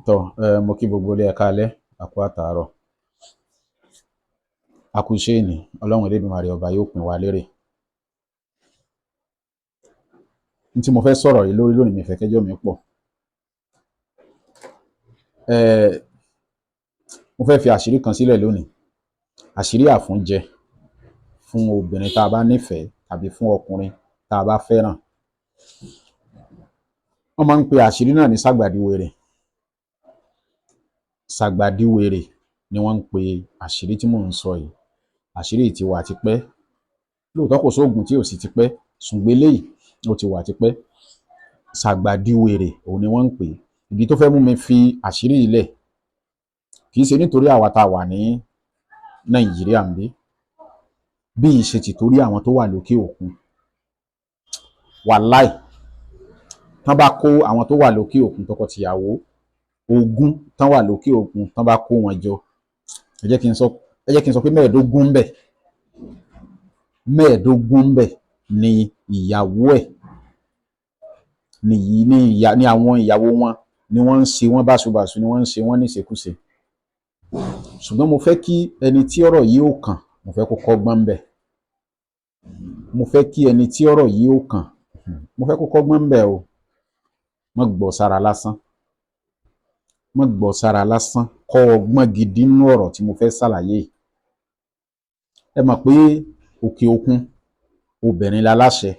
Tọ́ mo kí gbogbo ilé, ẹ káalẹ́, a kú àtàárọ̀, a kú iṣẹ́ ìní. Ọlọ́run Elédùmarè ọba yóò pín wa lérè. N tí mo fẹ́ sọ̀rọ̀ yìí lórí lónìí, mi fẹ́ kẹ́jọ́ mi pọ̀. Mo fẹ́ fi àṣírí kan sílẹ̀ lónìí, àṣírí àfúnjẹ fún obìnrin tá a bá nífẹ̀ẹ́ tàbí fún ọkùnrin tá a bá fẹ́ràn. Wọ́n máa ń pe àṣírí náà ní sàgbàdíwèrè. Sàgbàdíwèrè ni wọ́n ń pe àṣírí tí mò ń sọ yìí. Àṣírí yìí ti wà tipẹ́. Lóòótọ́ kò sóògùn tí ò sí tipẹ́, ṣùgbọ́n eléyìí ó ti wà tipẹ́. Sàgbàdíwèrè òun ni wọ́n ń pè é. Ìdí tó fẹ́ mú mi fi àṣírí yìí lẹ̀, kì í ṣe nítorí àwa tá a wà ní Nàìjíríà ńbí, bí í ṣe tìtorí àwọn tó wà lókè òkun. Wàláì, tán bá kó àwọn tó wà lókè òkun, tọkọ-tìyàwó 20 tán wà lókè òkun, tán bá kó wọn jọ, ẹ jẹ́ kí n sọ pé 15 ńbẹ̀, 15 ńbẹ̀ ni ìyàwó ẹ̀ nìyí ní ìyá ní àwọn ìyàwó wọn ni wọ́n ń ṣe wọ́n báṣubàṣu, ni wọ́n ń ṣe wọ́n níṣekúṣe. Ṣùgbọ́n mo fẹ́ kí ẹni tí ọ̀rọ̀ yìí ó kàn, mo fẹ́ kó kọ́gbọ́n ńbẹ̀. Mo fẹ́ kí ẹni tí ọ̀rọ̀ yìí ó kàn, mo fẹ́ kó kọ́gbọ́n ńbẹ̀ o. Má gbọ́ sára lásán, má gbọ́ sára lásán, kọ́ ọgbọ́n gidi nínú ọ̀rọ̀ tí mo fẹ́ ṣàlàyé yìí. Ẹ mọ̀ pé òkè òkun obìnrin laláṣẹ.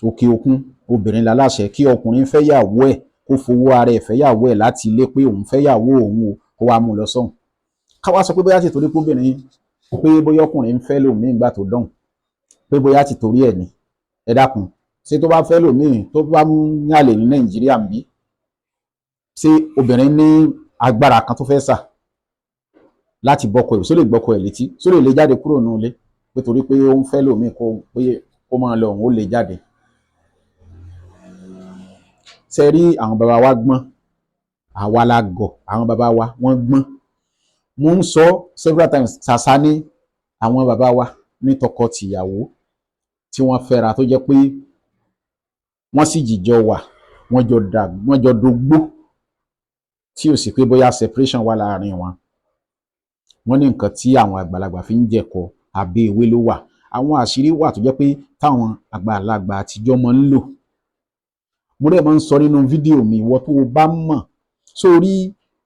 Òkè òkun obìnrin laláṣẹ. Kí ọkùnrin fẹ́yàwó ẹ̀, kó fowó ara ẹ̀ fẹ́yàwó ẹ̀ láti ilé pé òun fẹ́yàwó òun o, kó wá mú un lọ sọ́hùn. Ká wá sọ pé bóyá tìtorí pé obìnrin, pé bóyá ọkùnrin ń fẹ́ lòmíì nígbà tó dọ̀hùn, pé bóyá tìtorí ẹ̀ ni. Ẹ dákun, ṣé tó bá fẹ́ lòmíì, tó bá ń yàlè ní Nàìjíríà ńbí, ṣé obìnrin ní agbára kan tó fẹ́ sà láti bọ́kọ ẹ̀? Ṣó lè gbọ́kọ ẹ̀ létí? Ṣó lè lé jáde kúrò nínú ilé pé torí pé ó ń fẹ́ lòmíì, kó pé kó máa lọ, òun ó lé jáde? Ṣé rí, àwọn bàbá wa gbọ́n, àwa la gọ̀. Àwọn bàbá wa wọ́n gbọ́n. Mo ń sọ several times, ṣàṣà ní àwọn bàbá wa ní tọkọ-tìyàwó tí wọ́n fẹ́ra tó jẹ́ pé wọ́n sì jìjọ wà, wọ́n jọ dà, wọ́n jọ dogbó, tí ò sí pé bóyá separation wà láàrin wọn. Wọ́n ní nǹkan tí àwọn àgbàlagbà fi ń jẹ̀kọ, abẹ́ ewé ló wà. Àwọn àṣírí wà tó jẹ́ pé táwọn àgbàlagbà àtijọ́ máa ń lò. Mo dẹ̀ máa ń sọ nínú fídíò mi, ìwọ tó o bá mọ̀ sórí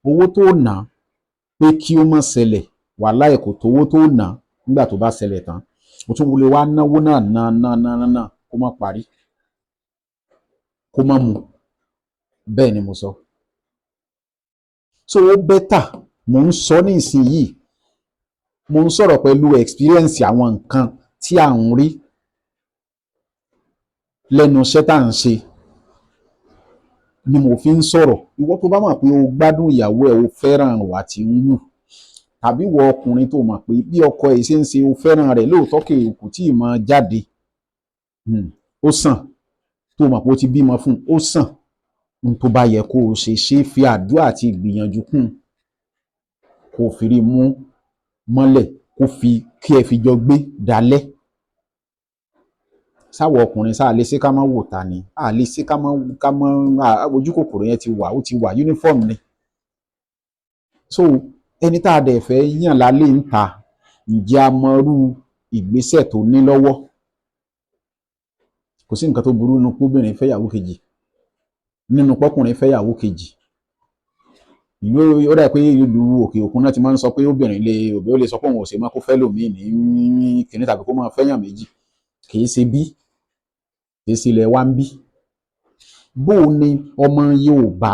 owó tó ná pé kí ó má ṣẹlẹ̀, wàláì kò tó owó tó ná nígbà tó bá ṣẹlẹ̀ tán. O tún lè wá náwó náà ná ná ná ná ná, kó má parí, kó má mu. Bẹ́ẹ̀ ni mo sọ. So ó better, mò ń sọ ní ìsinyìí, mo ń sọ̀rọ̀ pẹ̀lú experience, àwọn nǹkan tí à ń rí lẹ́nu iṣẹ́ tá à ń ṣe ni mo fi ń sọ̀rọ̀. Ìwọ tó bá mọ̀ pé o gbádùn ìyàwó ẹ̀, o fẹ́ràn ìwà tí ń wù, tàbí ìwọ ọkùnrin tó mọ̀ pé bí ọkọ ẹ̀ ṣe ń ṣe, o fẹ́ràn rẹ̀ lóòótọ́, kì kò tí ì máa jáde, ó sàn tó mọ̀ pé o ti bímọ fún un, ó sàn n tó bá yẹ kó o ṣe ṣe, fi àdúrà àti ìgbìyànjú kún, kó o fi rí mú mọ́lẹ̀, kó fi kí ẹ fi jọ gbé dalẹ́. Sáwọ ọkùnrin sáà lè ṣe ká má wò ta ni a lè ṣe ká má ojú kòkòrò yẹn ti wà, ó ti wà, uniform ni. So ẹni tá a dẹ̀ fẹ́ yàn lálẹ́ ń ta, ǹjẹ́ a mọrú ìgbésẹ̀ tó ní lọ́wọ́? Kò sí nǹkan tó burú nínú kóbìnrin fẹ́yàwó kejì, nínú pọ́kùnrin fẹ́yàwó kejì. Ìlú, ó dà pé ìlú òkè òkun náà ti máa ń sọ pé obìnrin lè, òbí ó lè sọ pé òun ò ṣe mọ́, kó fẹ́ lòmíì ní kìnní tàbí kó máa fẹ́yàn méjì. Kì í ṣe bí, kì í ṣe ilẹ̀ wa ń bí. Bó o ní ọmọ Yorùbá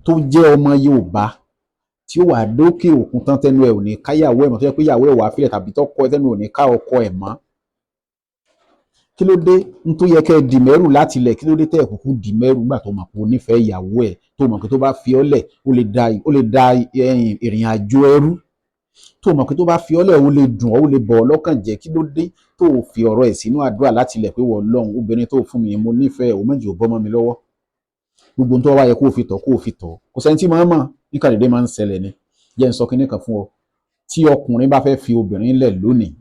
tó jẹ́ ọmọ Yorùbá tí ó wà dókè òkun tán, tẹnu ẹ̀ ò ní káyàwó ẹ̀ mọ́, tó jẹ́ pé ìyàwó ẹ̀ wà fílẹ̀, tàbí tọkọ ẹ̀ tẹnu ò ní ká ọkọ ẹ̀ mọ́, kí ló dé? N tó yẹ kẹ́ ẹ dì mẹ́rù láti ilẹ̀, kí ló dé tẹ́ ẹ̀ kúkú dì mẹ́rù nígbà tó mọ̀ pé o nífẹ̀ẹ́ ìyàwó ẹ̀, tó mọ̀ pé tó bá fi ọ́ lẹ̀, ó lè da ìrìn àjò ẹrú, tó mọ̀ pé tó bá fi ọ́ lẹ̀, ó lè dùn ọ́, ó lè bọ̀ ọ́ lọ́kàn jẹ́? Kí ló dé tó o fi ọ̀rọ̀ ẹ̀ sínú àdúrà láti ilẹ̀ pé wọ́n Ọlọ́run, obìnrin tó fún mi, mo nífẹ̀ẹ́ ò, méjì ò bọ́ mọ́ mi lọ́wọ́? Gbogbo tó wá yẹ kó o fi tọ̀, kó o fi tọ̀. Kò sẹ́ni tí máa ń mọ̀, níkà dédé máa ń ṣẹlẹ̀ ni. Jẹ́ n sọ kinní kan fún ọ: tí ọkùnrin bá fẹ́ fi obìnrin lẹ̀ lónìí,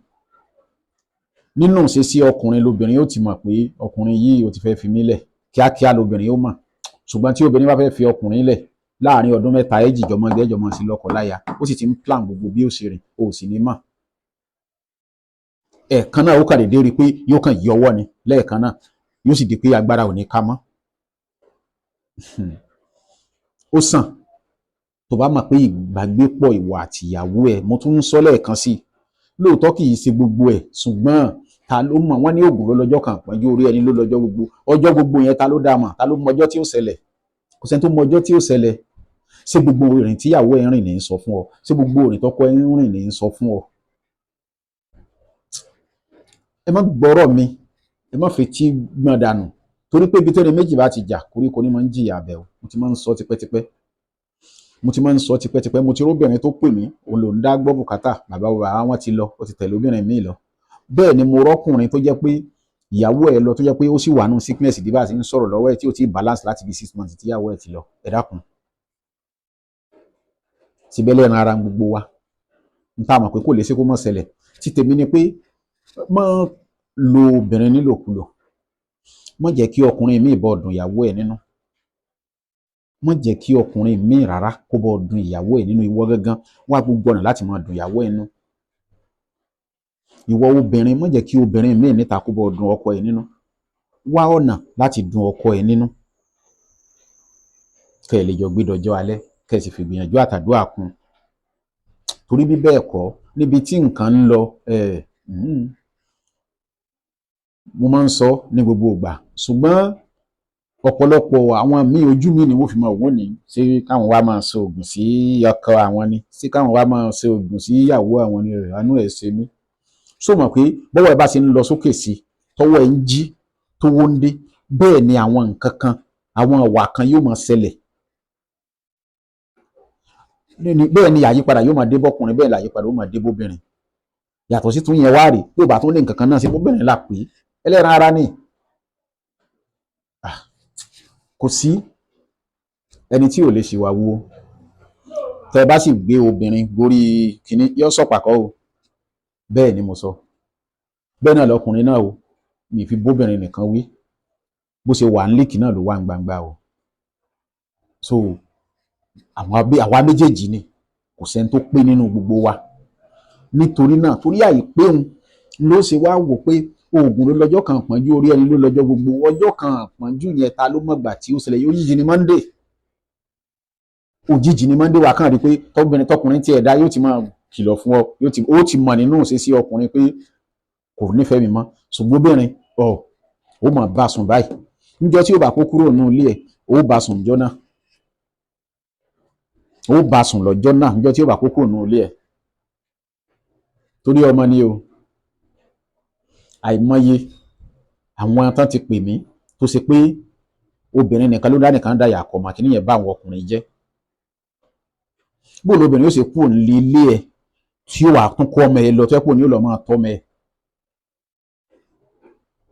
nínú ìṣesí ọkùnrin lobìnrin ó ti mọ̀ pé ọkùnrin yìí ó ti fẹ́ fi mí lẹ̀. Kíákíá lobìnrin ó mọ̀. Ṣùgbọ́n tí obìnrin bá fẹ́ fi ọkùnrin lẹ̀ láàrin ọdún 3, ẹ̀jìjọ́ mọ́ ẹgbẹ́jọ́ mọ́ sí lọ́kọ láya, ó sì ti ń plan gbogbo bí ó ṣe rìn, ó sì ní mọ̀. Ẹ̀ẹ̀kan náà ó kàn déédéé rí i pé yóò kàn yí ọwọ́ ni lẹ́ẹ̀kan náà, yóò sì di pé agbára ò ní ká mọ́. Ó sàn tó bá mọ̀ pé ìgbàgbépọ̀ ìwọ àtìyàwó ẹ̀. Mo tún ń sọ lẹ́ẹ̀kan sí i, lóòótọ́ kì í ṣe gbogbo ẹ̀, ṣùgbọ́n ta ló mọ̀? Wọ́n ní oògùn ló lọ́jọ́ kan pọ́njú, orí ẹni ló lọ́jọ́ gbogbo. Ọjọ́ gbogbo yẹn, ta ló dá mọ̀? Ta ló mọ ọjọ́ tí ó ṣẹlẹ̀? Kò sẹ́ni tó mọ ọjọ́ tí ó ṣẹlẹ̀. Ṣé gbogbo ìrìn tíyàwó ẹ̀ ń rìn ní í sọ fún ọ? Ṣé gbogbo ìrìn tọkọ ẹ̀ ń rìn ní í sọ fún ọ? Ẹ má gbọ́rọ̀ mi, ẹ má fetí gbọ́n dànù, torí pé ibi tẹ́ni méjì bá ti jà, koríko ní máa ń jìyà abẹ́ o. Mo ti máa ń sọ tipẹ́tipẹ́, mo ti máa ń sọ tipẹ́tipẹ́. Mo ti róbìnrin tó pè mí, òun ló ń dá gbọ́ bùkátà, bàbá bàbá wọn ti lọ, ó ti tẹ̀lé obìnrin míì lọ. Bẹ́ẹ̀ ni mo rọ́kùnrin tó jẹ́ pé ìyàwó ẹ̀ lọ, tó jẹ́ pé ó sì wà nù sickness bí bá a ti ń sọ̀rọ̀ lọ́wọ́ ẹ̀, tí ò tí ì balance láti bí 6 months tíyàwó ẹ̀ ti lọ. Ẹ dákun, síbẹ̀ lẹ́ran ara gbogbo wa n tá a mọ̀ pé kò lè ṣe kó mọ̀ ṣẹlẹ̀. Tí tèmi ni pé, má lo obìnrin nílòkulò. Má jẹ́ kí ọkùnrin míì bọ́ dùn ìyàwó ẹ̀ nínú. Má jẹ́ kí ọkùnrin míì rárá kó bọ́ dùn ìyàwó ẹ̀ nínú. Ìwọ gangan, wá gbogbo ọ̀nà láti máa dùn ìyàwó ẹ̀ nínú. Ìwọ obìnrin, má jẹ́ kí obìnrin míì níta kó bọ́ dùn ọkọ ẹ̀ nínú. Wá ọ̀nà láti dùn ọkọ ẹ̀ nínú, kẹ́ ẹ lè jọ gbé dọjọ́ alẹ́, kẹ́ ẹ sì fi gbìyànjú àtàdúrà kún. Torí bí bẹ́ẹ̀ kọ́, níbi tí nǹkan ń lọ, mo máa ń sọ ní gbogbo ìgbà, ṣùgbọ́n ọ̀pọ̀lọpọ̀ àwọn míì, ojú mi ni wọ́n fi máa wọ́n ní, ṣé káwọn wá máa ṣe oògùn sí ọkọ àwọn ni? Ṣé káwọn wá máa ṣe oògùn sí ìyàwó àwọn ni? Àánú ẹ̀ ṣe mí. Ṣó mọ̀ pé bọ́wọ́ ẹ bá ṣe ń lọ sókè sí, tọwọ́ ẹ ń jí, tówó ń dé, bẹ́ẹ̀ ni àwọn nǹkan kan, àwọn ìwà kan yóò máa ṣẹlẹ̀, bẹ́ẹ̀ ni àyípadà yóò máa dé bọ́kùnrin, bẹ́ẹ̀ ni àyípadà yóò máa dé bóbìnrin. Yàtọ̀ sí tún yẹn wá rè, bí ò bá tún ní nǹkan kan náà sí, bóbìnrin là pé ẹlẹ́ran ara ni. Kò sí ẹni tí ò lè ṣìwà wo. Tẹ́ ẹ bá sì gbé obìnrin gorí kínní, yóò sọ̀pàkọ́ o. Bẹ́ẹ̀ ni mo sọ. Bẹ́ẹ̀ náà lọkùnrin náà o. Mi fi bóbìnrin nìkan wí, bó ṣe wà ń líkì náà ló wà ń gbangba o. So àwọn àwa méjèèjì ni, kò sẹ́ni tó pé nínú gbogbo wa. Nítorí náà, torí àìpé òun ló ṣe wá wò pé oògùn ló lọ́jọ́ kan pọ́njú, orí ẹni ló lọ́jọ́ gbogbo. Ọjọ́ kan pọ́njú yẹn, ta ló mọ̀gbà tí ó ṣẹlẹ̀? Yóò yíyí ni Monday, òjijì ni Monday wà. Kàn rí pé tọkùnrin tọkùnrin tí ẹ̀dá yóò ti máa kìlọ̀ fún ọ, yóò ti ó ti mọ̀ nínú ìṣesí ọkùnrin pé kò nífẹ̀ẹ́ mi mọ́. Ṣùgbọ́n obìnrin ọ, ó máa bá sùn báyìí. Níjọ́ tí ó bá kó kúrò nínú ilé ẹ̀, ó bá sùn níjọ́ náà, ó bá sùn lọ́jọ́ náà, níjọ́ tí ó bá kó kúrò nínú ilé ẹ̀, torí ọmọ ni o. Àìmọye àwọn tán ti pè mí tó ṣe pé obìnrin nìkan ló dá nìkan dá yàkọ̀ mà kí nìyẹn bá àwọn ọkùnrin jẹ́. Bó lóbìnrin yóò ṣe kúrò nílé ilé ẹ̀, tí ó wà tún kó ọmọ ẹ lọ, tó yẹ pé òun yóò lọ máa tọ́ ọmọ ẹ?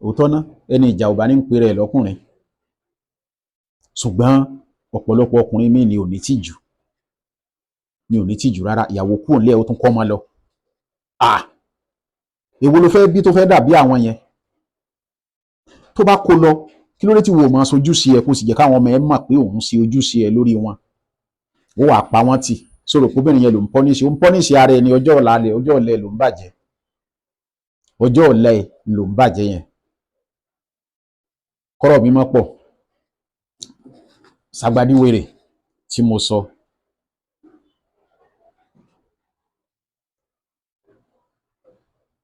Òótọ́ ná, ẹni ìjà ò bá ní ń pe rẹ̀ lọ́kùnrin, ṣùgbọ́n ọ̀pọ̀lọpọ̀ ọkùnrin míì ni ò ní tìjú, ni ò ní tìjú rárá. Ìyàwó kúrò nílé ẹ̀, ó tún kọ́ ọmọ lọ. À, èwo ló fẹ́ bí tó fẹ́ dàbí àwọn yẹn tó bá kó lọ? Kí ló dé tí wo máa sojúṣe ẹ, kó sì jẹ́ káwọn ọmọ ẹ mọ̀ pé òun ṣe ojúṣe ẹ lórí wọn? Ó wàá pa wọ́n tì, sọ̀rọ̀ pé obìnrin yẹn ló ń punish, ó ń punish ara ẹni. Ọjọ́ ọ̀la rẹ̀, ọjọ́ ọ̀la ẹ̀ ló ń bàjẹ́, ọjọ́ ọ̀la ẹ̀ ló ń bàjẹ́ yẹn. Kọ́rọ̀ mi mọ́ pọ̀ sagbadiwèrè tí mo sọ.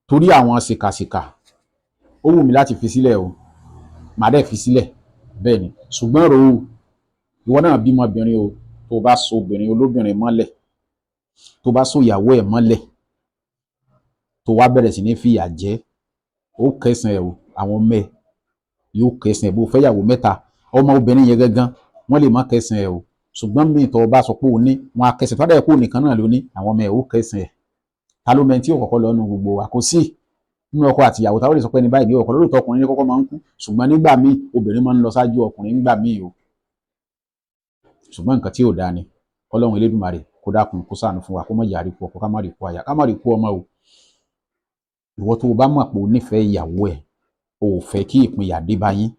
Torí àwọn ṣìkàṣìkà, ó wù mí láti fi sílẹ̀ o, màá dẹ̀ fi sílẹ̀ bẹ́ẹ̀ ni. Ṣùgbọ́n rò ó, ìwọ náà bímọbìnrin o. Tó bá so obìnrin olóbìnrin mọ́lẹ̀, tó bá so ìyàwó ẹ̀ mọ́lẹ̀, tó wá bẹ̀rẹ̀ sí ní fìyà jẹ, ó kẹsàn ẹ̀ o. Àwọn ọmọ ẹ̀ yóò kẹsàn ẹ̀. Bó fẹ́ yàwó mẹ́ta, ọmọ obìnrin yẹn gangan, wọ́n lè má kẹsàn ẹ̀ o. Ṣùgbọ́n míì tó bá sọ pé o ní, wọn á kẹsàn. Tó dẹ̀ kó nìkan náà ló ní, àwọn ọmọ ẹ̀ ó kẹsàn ẹ̀. Ta ló mẹ́ni tí yóò kọ́kọ́ lọ nínú gbogbo wa? Kò sí nínú ọkọ àti ìyàwó táwọn lè sọ pé ní báyìí ní ọkọ. Lóòótọ́, ọkùnrin ní kọ́kọ́ máa ń kú, ṣùgbọ́n nígbà míì, obìnrin máa ń lọ ṣáájú ọkùnrin nígbà míì o. Ṣùgbọ́n nǹkan tí ò dáa ni. Ọlọ́run Elédùmarè kó dákun, kó ṣàánú fún wa, kó má jẹ́ àríkú ọkọ, ká má rí kú aya, ká má rí kú ọmọ o. Ìwọ tó o bá mọ̀ pé o nífẹ̀ẹ́ ìyàwó ẹ̀, o ò fẹ́ kí ìpínyà dé bá yín,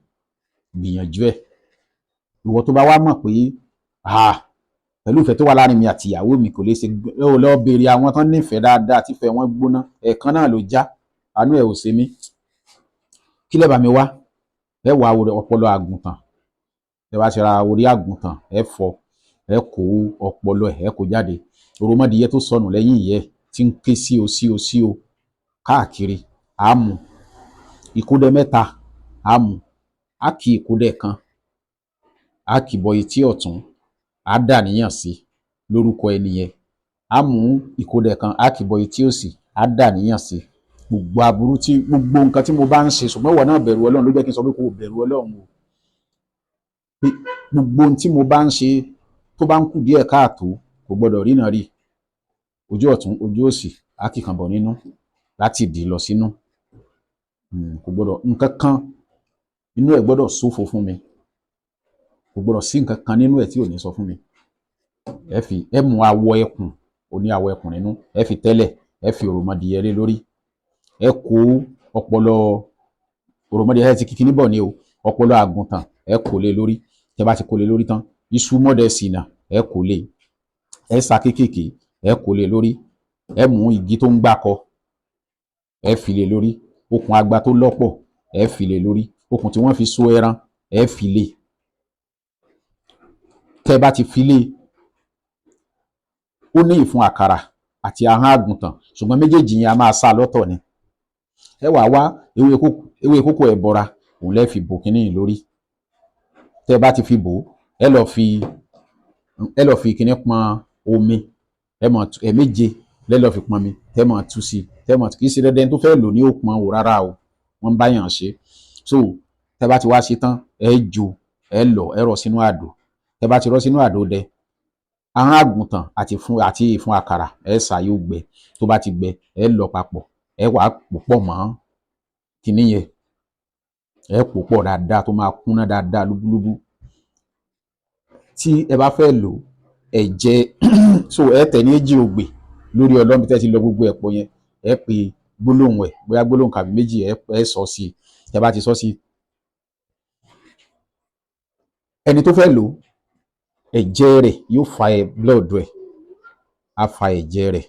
gbìyànjú ẹ̀. Ìwọ tó bá wá mọ̀ pé pẹ̀lú ìfẹ́ tó wà láàrin mi àti ìyàwó mi kò lè ṣe, ó lọ béèrè àwọn tán nífẹ̀ẹ́ dáadáa tífẹ̀ẹ́ wọn gbóná, ẹ̀ẹ̀kan náà ló já, àánú ẹ̀ ò ṣe mí. Kí lẹ́ bá mi wá? Ẹ wá ọpọlọ àgùntàn. Ẹ bá ti ra orí àgùntàn, ẹ fọ, ẹ kó ọpọlọ ẹ, ẹ kó jáde. Òròmọdìyẹ tó sọnù lẹ́yìn ìyẹ́ tí ń ké sí o sí o sí o káàkiri, á mú ìkúdẹ mẹ́ta, á mú, á kì ìkúdẹ kan, á kì bọ etí ọ̀tún, á dà níyàn sí lórúkọ ẹni yẹn. Á mú ìkúdẹ kan, á kì bọ etí òsì, á dà níyàn sí. Gbogbo aburú tí gbogbo nǹkan tí mo bá ń ṣe, ṣùgbọ́n ìwọ náà bẹ̀rù Ọlọ́run ló jẹ́ kí n sọ pé kó o bẹ̀rù Ọlọ́run o. Pé gbogbo ohun tí mo bá ń ṣe tó bá ń kù díẹ̀ káàtó, kò gbọdọ̀ rí náà rí. Ojú ọ̀tún, ojú òsì, á kì kan bọ̀ nínú láti dì lọ sínú. Kò gbọdọ̀ nǹkan kan inú ẹ̀ gbọdọ̀ ṣófo fún mi. Kò gbọdọ̀ sí nǹkan kan nínú ẹ̀ tí ò ní sọ fún mi. Ẹ fi ẹ mú awọ ẹkùn, ó ní awọ ẹkùn nínú, ẹ fi tẹ́lẹ̀, ẹ fi òròmọdìyẹ lé lórí. Ẹ kó ọpọlọ òròmọdìyẹ ti kíkiní bọ̀ ní o, ọpọlọ àgùntàn ẹ kó lé lórí. Tẹ́ bá ti kó lé lórí tán, iṣu mọ́dẹ sìnà ẹ kó lé, ẹ sa kéékèèké ẹ kó lé lórí. Ẹ mú igi tó ń gbákọ, ẹ fi lé lórí. Okùn agba tó lọ́pọ̀ ẹ fi lé lórí. Okùn tí wọ́n fi so ẹran ẹ fi lé. Tẹ́ bá ti fi lé, ó ní ìfun àkàrà àti ahọ́n àgùntàn, ṣùgbọ́n méjèèjì yẹn a máa sá lọ́tọ̀ ni. Ẹ wàá wá ewé kókó ẹ̀bọra, òun lẹ́ fi bò kínní yìí lórí. Tẹ́ bá ti fi bò, ẹ lọ fi kínní pọn omi, ẹ mọ̀ ẹ méje lẹ́ lọ fi pọn mi, tẹ́ mọ̀ tú sí, tẹ́ mọ̀. Kì í ṣe dandan tó fẹ́ lò ní ó pọn o rárá o, wọ́n ń bá yàn ṣe. So tẹ́ bá ti wá ṣe tán, ẹ jó, ẹ lọ, ẹ rọ sínú àdó. Tẹ́ bá ti rọ sínú àdó dẹ, ahọ́n àgùntàn àti ìfun àkàrà, ẹ sá, yóò gbẹ. Tó bá ti gbẹ, ẹ lọ papọ̀, ẹ wàá pò pọ̀ mọ́ kinní yẹn, ẹ pò pọ̀ dáadáa tó máa kúnná dáadáa lúbúlúbú. Tí ẹ bá fẹ́ lò ẹ̀jẹ̀, so ẹ tẹ̀ ní èjì ògbè lórí ọlọ́mbi tẹ́ ti lọ gbogbo ẹ̀pọ̀ yẹn, ẹ pè gbólóhùn ẹ̀, bóyá gbólóhùn kàbí méjì, ẹ sọ sí i. Tẹ́ bá ti sọ sí i, ẹni tó fẹ́ lò, ẹ̀jẹ̀ rẹ̀ yóò fa ẹ blood ẹ̀, á fa ẹ̀jẹ̀ rẹ̀,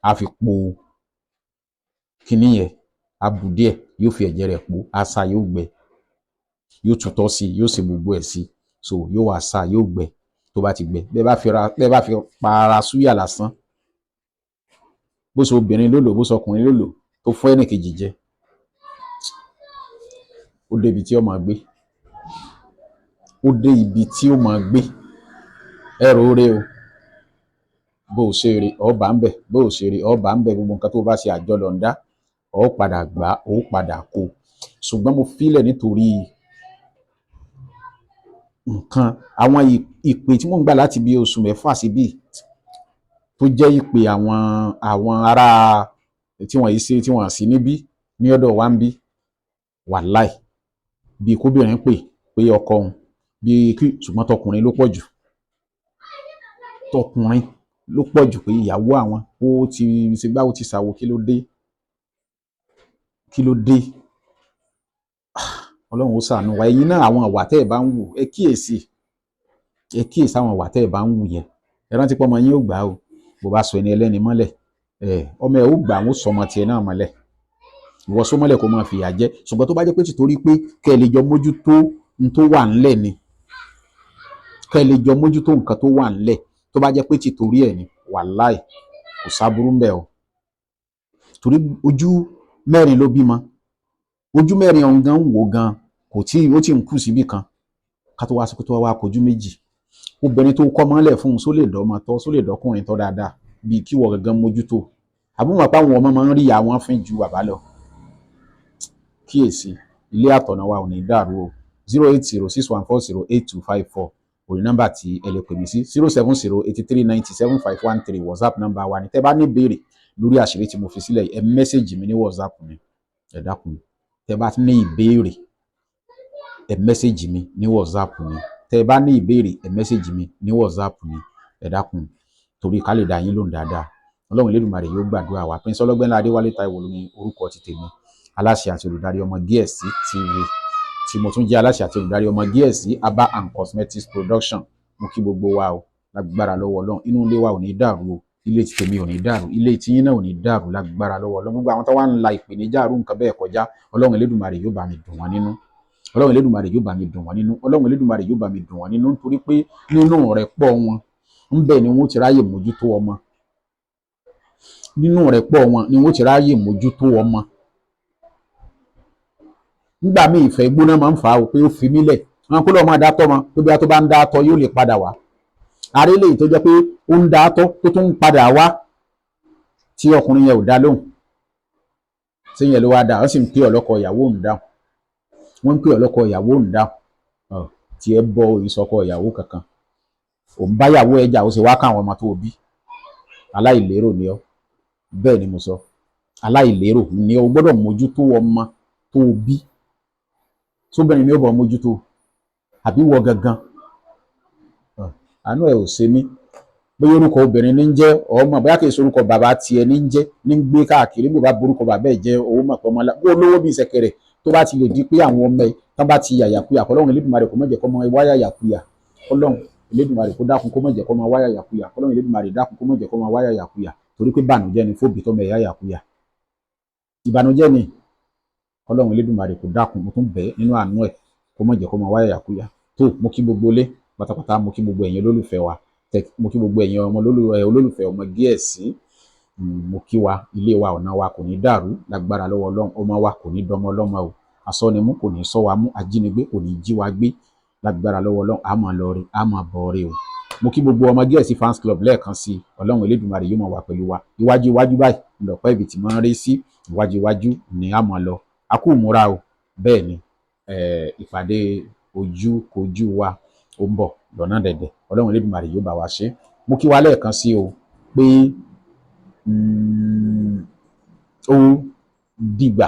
á fi po kinní yẹn, á bù díẹ̀, yóò fi ẹ̀jẹ̀ rẹ̀ po, á sá, yóò gbẹ, yóò tutọ́ sí i, yóò ṣe gbogbo ẹ̀ sí i. So yóò wá sá, yóò gbẹ. Tó bá ti gbẹ, bẹ́ẹ̀ bá fi pa ara súyà lásán, bó ṣe obìnrin ló lò, bó ṣe ọkùnrin ló lò, tó fún ẹnìkejì jẹ, ó débi tí ó máa gbé, ó dé ibi tí ó máa gbé. Ẹ rò ó rè o. Bó o ṣe rè, ọ bá ń bẹ̀. Bó o ṣe rè, ọ bá ń bẹ̀. Gbogbo nǹkan tó bá ṣe, àjọ lọ ń dá, ọ padà gbà, ó padà kó. Ṣùgbọ́n mo filẹ̀ nítorí nǹkan àwọn ìpè tí mò ń gbà láti bí oṣù 6 síbí, tó jẹ́ ìpè àwọn ará tí wọ́n yìí ṣe, tí wọ́n sí níbí ní ọ̀dọ̀ wa ń bí. Wàláì, bí kóbìnrin pè pé ọkọ òun bí kí, ṣùgbọ́n tọkùnrin ló pọ̀ jù, tọkùnrin ló pọ̀ jù, pé ìyàwó àwọn ó ti ṣe gbá, ó ti ṣàwò. Kí ló dé? Kí ló dé? Ọlọ́run ó ṣàánú wa. Ẹ̀yin náà, àwọn ìwà tẹ́ ẹ̀ bá ń wù, ẹ kíyèsí, ẹ kíyèsí àwọn ìwà tẹ́ ẹ̀ bá ń wù yẹn. Ẹ rántí pé ọmọ yín ó gbà á o. Bó bá sọ ẹni ẹlẹ́ni mọ́lẹ̀, ẹ ọmọ ẹ ó gbà, wọn ó sọ ọmọ tiẹ̀ náà mọ́lẹ̀. Ìwọ sọ mọ́lẹ̀ kó máa fìyà jẹ. Ṣùgbọ́n tó bá jẹ́ pé tìtorí pé kẹ́ ẹ lè jọ mójútó n tó wà ńlẹ̀ ni, kẹ́ ẹ lè jọ mójútó nǹkan tó wà ńlẹ̀, tó bá jẹ́ pé tìtorí ẹ̀ ni, wàláì, kò sáburú ńbẹ̀ o. Torí ojú mẹ́rin ló bímọ, ojú mẹ́rin ọ̀hún gan ń wò gan, kò tí ó tí ń kù síbì kan, ká tó wá sí pé tó wá kojú méjì. Obìnrin tó kọ́ mọ́lẹ̀ fún un, só lè dọ́mọ tọ́, só lè dọ́kùnrin tọ́ dáadáa bíi kí wọ́n gangan mójútó? Àbúrò pa àwọn ọmọ máa ń rí ìyá wọn fín ju bàbá lọ. Kíyèsí, ilé àtọ̀nà wa ò ní dàrú o. 08061408254 òní nọ́mbà tí ẹ lè pè mí sí. 07083907513, WhatsApp nọ́mbà wa ni. Tẹ́ bá ní béèrè lórí àṣírí tí mo fi sílẹ̀, ẹ message mi ní WhatsApp mi. Ẹ dákun, tẹ́ bá ní ìbéèrè, ẹ message mi ní WhatsApp mi. Tẹ́ bá ní ìbéèrè, ẹ message mi ní WhatsApp mi. Ẹ dákun, torí ká lè dá yín lóhùn dáadáa. Ọlọ́run Elédùmarè yóò gbàdúrà wa. Prince Ọlọ́gbẹ́nlá Adéwálé Táíwò ló ní orúkọ ti tèmi, aláṣẹ àti olùdarí ọmọ Gíẹ̀sì TV. Tí mo tún jẹ́ aláṣẹ àti olùdarí ọmọ Gíẹ̀sì Herbal and Cosmetics Production. Mo kí gbogbo wa o, lágbára lọ́wọ́ Ọlọ́run, inú ilé wa ò ní dàrú o, ilé tí tèmi ò ní dàrú, ilé tiyín náà ò ní dàrú lágbára lọ́wọ́ Ọlọ́run. Gbogbo àwọn tó wá ń la ìpèníjà àrùn nǹkan bẹ́ẹ̀ kọjá, Ọlọ́run Elédùmarè yóò bá mi dùn wọ́n nínú. Ọlọ́run Elédùmarè yóò bá mi dùn wọ́n nínú. Ọlọ́run Elédùmarè yóò bá mi dùn wọ́n nínú, nítorí pé nínú rẹ̀ pọ̀ wọn ń bẹ̀ ni wọ́n ti ráyè mójútó ọmọ. Nínú rẹ̀ pọ̀ wọn ni wọ́n ti ráyè mójútó ọmọ. Nígbà míì, ìfẹ́ gbóná máa ń fà á o, pé ó fi mí lẹ̀, wọn kó lọ́ọ́ máa dá tọ́ mọ pé bí a tó bá ń dá tọ́, yóò lè padà wá. Ààrẹ lèyí tó jẹ́ pé ó ń dá tọ́, tó tún ń padà wá, tí ọkùnrin yẹn ò dá lóhùn. Tí yẹn ló wá dá, wọ́n sì ń pè ọlọ́kọ ìyàwó òun dáhùn, wọ́n ń pè ọlọ́kọ ìyàwó òun dáhùn. Tí ẹ bọ ìsọkọ ìyàwó kankan, òun báyàwó ẹ jà, ó sì wá káwọn ọmọ tó bí. Aláìlérò ni ọ́, bẹ́ẹ̀ ni mo sọ, aláìlérò ni ọ́. O gbọ́dọ̀ mójútó ọmọ tó bí. Sóbìnrin ni ó bọ̀ mójútó àbí wọ gangan? Àánú ẹ̀ ò ṣe mí. Bóyá orúkọ obìnrin ní ń jẹ́ ọmọ, bóyá kì í ṣe orúkọ bàbá tiẹ̀ ní ń jẹ́ ní ń gbé káàkiri. Bó bá borúkọ bàbá ẹ̀ jẹ́, owó mọ̀ pé ọmọ kó lówó bíi ṣẹ̀kẹ̀rẹ̀, tó bá ti lè di pé àwọn ọmọ ẹ̀ tán bá ti yàyàkuyà, kọ́lọ́run Elédùmarè kó má jẹ́ kó mọ wá yàyàkuyà. Kọ́lọ́run Elédùmarè kó dákun, kó má jẹ́ kó mọ wá yàyàkuyà. Kọ́lọ́run Elédùmarè dákun, kó má jẹ́ kó mọ wá yàyàkuyà, torí pé bànújẹ́ ni fóbi tọ́mọ ẹ̀ yàyàkuyà, ìbànújẹ́ ni. Kọ́lọ́run Elédùmarè kó dákun, mo tún bẹ̀ nínú àánú ẹ̀, kó má jẹ́ kó mọ wá yàyàkuyà. Tó mo kí gbogbo ilé pátápátá, mo kí gbogbo ẹ̀yin olólùfẹ́ wa, mo kí gbogbo ẹ̀yin ọmọ olólùfẹ́ ọmọ Gíẹ̀sì. Mo kí wa, ilé wa, ọ̀nà wa kò ní dàrú lágbára lọ́wọ́ Ọlọ́run. Ọmọ wa kò ní dọmọ ọlọ́mọ o. Asọ́nimú kò ní sọ wa mú, ajínigbé kò ní jí wa gbé lágbára lọ́wọ́ Ọlọ́run. A máa lọ rí, a máa bọ̀ rí o. Mo kí gbogbo ọmọ Gíẹ̀sì fans club lẹ́ẹ̀kan sí i. Ọlọ́run Elédùmarè yóò máa wà pẹ̀lú wa. Iwájú iwájú báyìí ńlọpẹ́ ibi tí máa ń rí sí, iwájú iwájú ni a máa lọ. A kú múra o. Bẹ́ẹ̀ ni, ìpàdé ojú kojú wa ó ń bọ̀ lọ́nà dẹ̀dẹ̀. Ọlọ́run Elédùmarè yóò bá wa ṣe. Mo kí wa lẹ́ẹ̀kan sí o pé ó dìgbà.